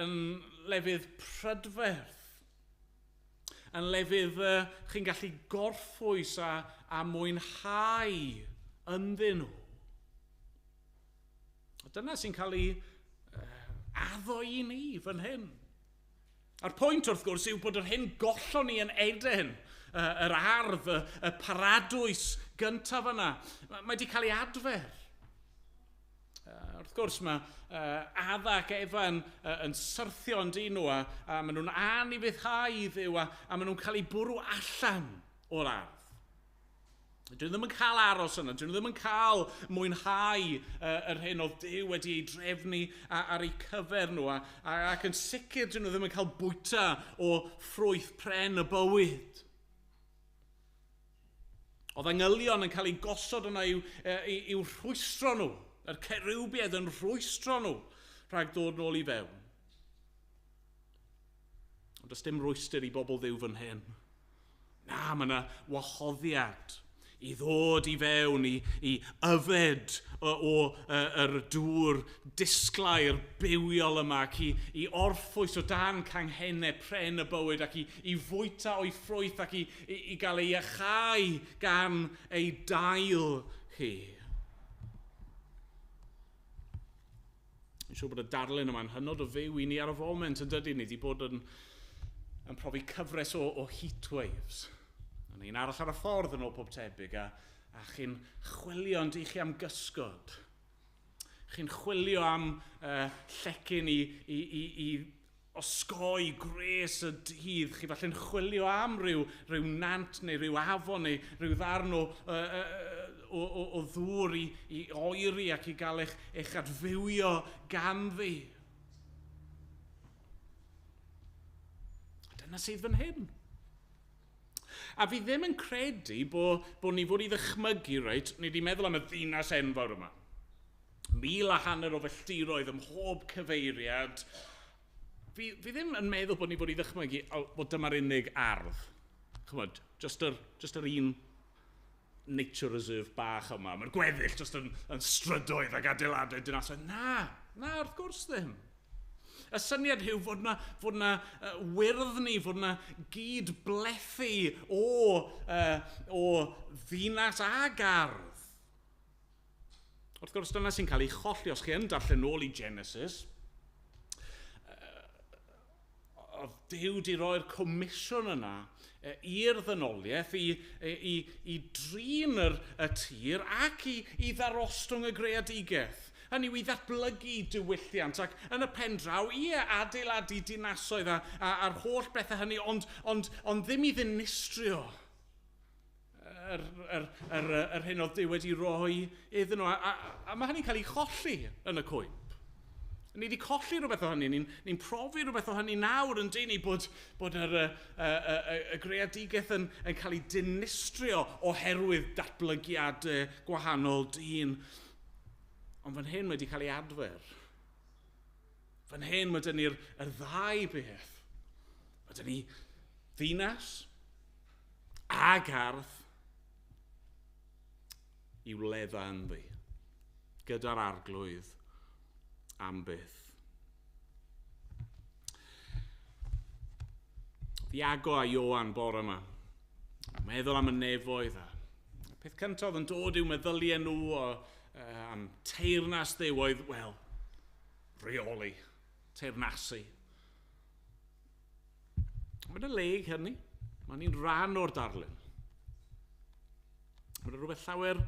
Yn lefydd prydferth. Yn lefydd chi'n gallu gorffwys a mwynhau ynddyn nhw. A dyna sy'n cael ei addo i ni fan hyn. A'r pwynt wrth gwrs yw bod yr hyn gollon ni yn Eden, yr ardd, y paradwys gyntaf yna, mae wedi cael ei adfer. Wrth gwrs mae Adda ac Efa yn syrthio yn dyn nhw a maen nhw'n anufuddhau i Dduw a maen nhw'n cael eu bwrw allan o'r ardd. Dyn nhw ddim yn cael aros yna, dyn nhw ddim yn cael mwynhau yr hyn oedd Duw wedi ei drefnu ar eu cyfer nhw, ac yn sicr dyn nhw ddim yn cael bwyta o ffrwyth pren y bywyd. Oedd angylion yn cael eu gosod yna i'w rhwystro nhw, yr cerubiaid yn rhwystro nhw rhag dod nôl i fewn. Ond does dim rhwystr i bobl Dduw fan hyn. Na, mae yna wahoddiad i ddod i fewn, i yfed o yr dŵr disglair bywiol yma, ac i orffwys o dan canghennau pren y bywyd, ac i fwyta o'i ffrwyth, ac i gael ei iachau gan ei dail hi. Dwi'n siŵr bod y darlun yma'n hynod o fyw i ni ar y foment, yn dydy? Ni wedi bod yn profi cyfres o heat waves. Yn un arall ar y ffordd yn ôl pob tebyg, a chi'n chwilio, yn chi, am gysgod. Chi'n chwilio am llecyn i osgoi gwres y dydd. Chi falle'n chwilio am rhyw nant neu rhyw afon neu rhyw ddarn o ddŵr i oeri ac i gael eich adfywio ganddi. Dyna sydd fan hyn. A fi ddim yn credu bod ni fod i ddychmygu, reit, ni wedi meddwl am y ddinas enfawr yma. 1,500 o filltiroedd ym mhob cyfeiriad. Fi ddim yn meddwl bod ni fod i ddychmygu bod dyma'r unig ardd. Chymod, just yr un nature reserve bach yma. Mae'r gweddill just yn strydoedd ac adeiladau dinasoedd. Na, na, wrth gwrs ddim. Y syniad yw fod na wyrddni, fod na gyd-blethu o ddinas a gardd. Wrth gwrs, dyna sy'n cael ei cholli os chi yn darllen nôl i Genesis. Oedd Duw di roi'r comisiwn yna i'r ddynoliaeth i drin y tir ac i ddarostwng y greadigaeth. Hynny yw i ddatblygu diwylliant ac yn y pen draw i adeiladu dinasoedd a'r holl bethau hynny, ond ddim i ddinistrio yr hyn oedd Duw wedi roi iddyn nhw. A mae hynny'n cael ei cholli yn y cwymp. Ni wedi colli rhywbeth o hynny, ni profi rhywbeth o hynny nawr, yn dyn ni, bod y greadigaeth yn cael ei dinistrio oherwydd datblygiadau gwahanol dyn. Ond fan hyn wedi cael ei adfer. Fan hyn mae dyn ni'r yr ddau beth. Mae dyn ni ddinas a gardd i wledda ynddi, gyda'r Arglwydd am byth. Iago a Ioan bore yma, meddwl am y nefoedd, a peth cyntaf oedd yn dod i'w meddyliau nhw am teyrnas Dduw oedd, wel, rheoli, teyrnasu. Mae'n y le i hynny. Mae'n ni'n rhan o'r darlun. Mae'n rhywbeth llawer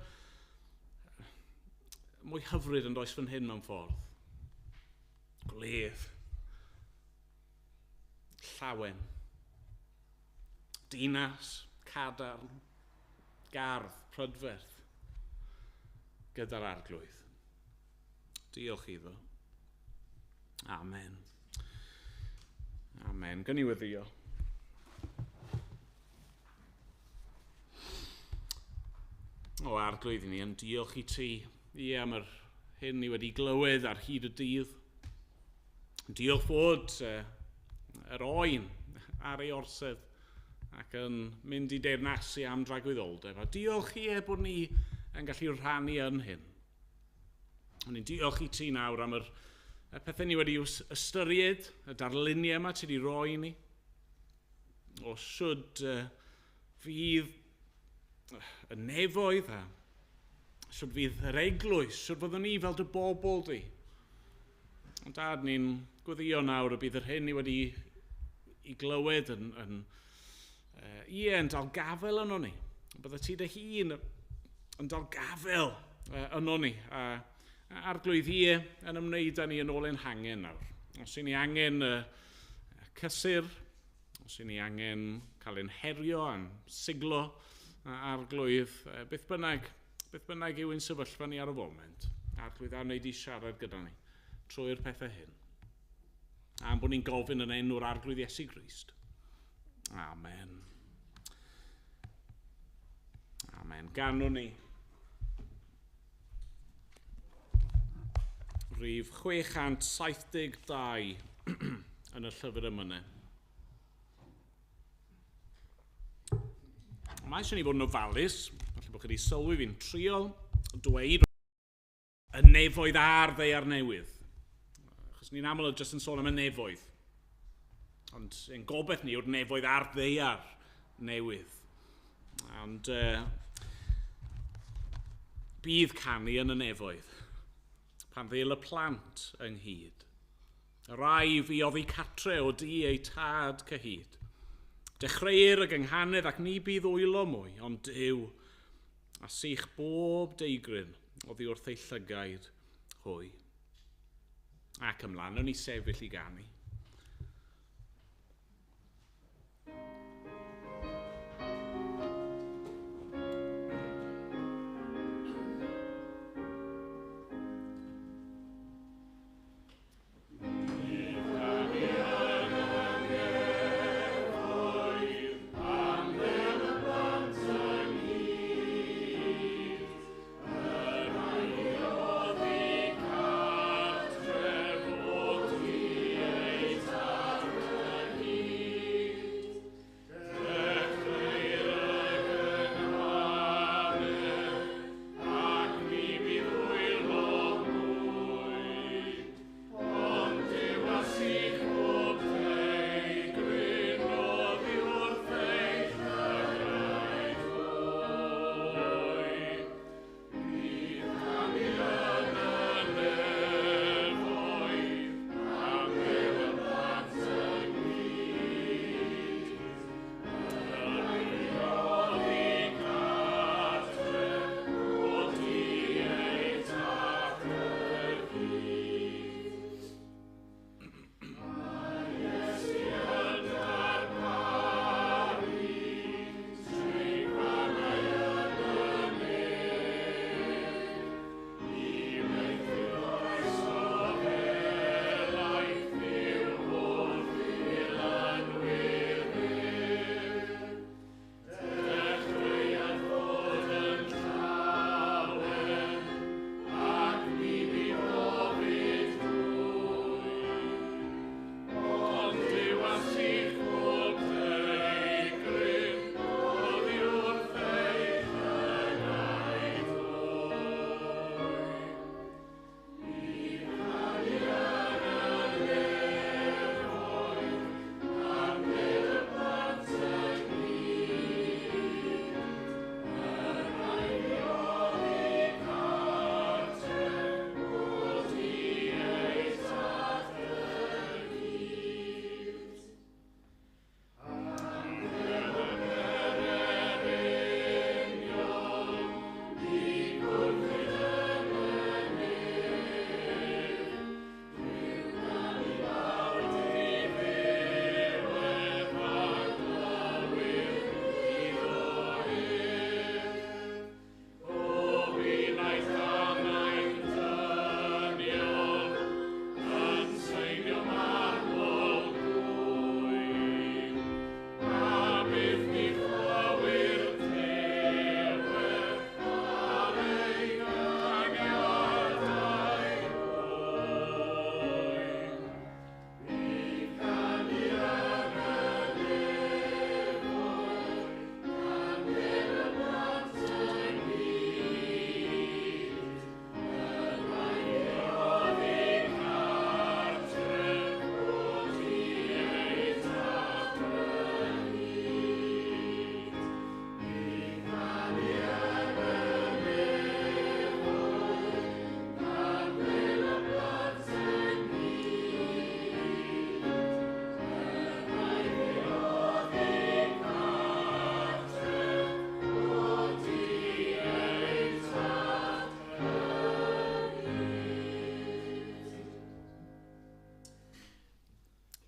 mwy hyfryd yn does fan hyn mewn ffordd. Gwledd. Llawen. Dinas, cadarn, gardd, prydferth, gyda'r Arglwydd. Diolch iddo. Amen. Amen. Gawn ni weddïo? O Arglwydd, ni yn diolch i ti, ie, am yr hyn ni wedi glywed ar hyd y dydd. Diolch fod yr Oen ar ei orsedd ac yn mynd i deyrnasu am dragwyddoldeb. A diolch i e bod ni yn gallu rhannu yn hyn. O'n i'n diolch i ti nawr am y pethau ni wedi ystyried, y darluniau yma ti wedi roi ni, o siwd fydd y nefoedd a siwd fydd yr eglwys, siwd fyddwn ni fel dy bobl di. Ond Dad, ni'n gweddio nawr y bydd yr hyn ni wedi i glywed yn, ie, yn dal gafel yno ni. Bydde ti dy hun yn dal gafel yno ni. A Arglwydd, ie, yn ymwneud â ni yn ôl ein hangen nawr. Os y'n ni angen cysur, os y'n ni angen cael ein herio a'n siglo, Arglwydd, beth bynnag yw ein sefyllfa ni ar y foment, Arglwydd, a wneud i siarad gyda ni trwy'r pethau hyn. A'n bod ni'n gofyn yn enw'r Arglwydd Iesu Grist. Amen. Amen. Ganwn ni rhif 672 yn y llyfr emynau. Mae eisiau ni fod yn ofalus, falle bod chi wedi sylwi fi'n trio dweud y nefoedd a'r ddaear newydd. Achos ni'n aml jyst yn sôn am y nefoedd. Ond ein gobaith ni yw'r nefoedd a'r ddaear newydd. Ond bydd canu yn y nefoedd pan ddêl y plant ynghyd. Y rai fi oddi catre o du eu tad cyhyd. Dechreuir y gynghanedd ac ni bydd wylo mwy, ond Duw a sych bob deigryn oddi wrth ei llygaid hwy. Ac ymlaen, o'n i sefyll i ganu.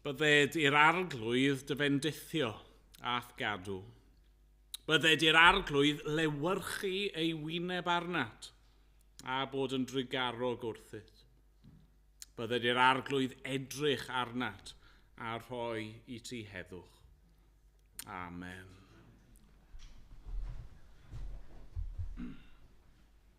Bydded i'r Arglwydd dy fendithio a'th gadw. Bydded i'r Arglwydd lewyrchu ei wyneb arnat a bod yn drugarog wrthyt. Bydded i'r Arglwydd edrych arnat a rhoi i ti heddwch. Amen.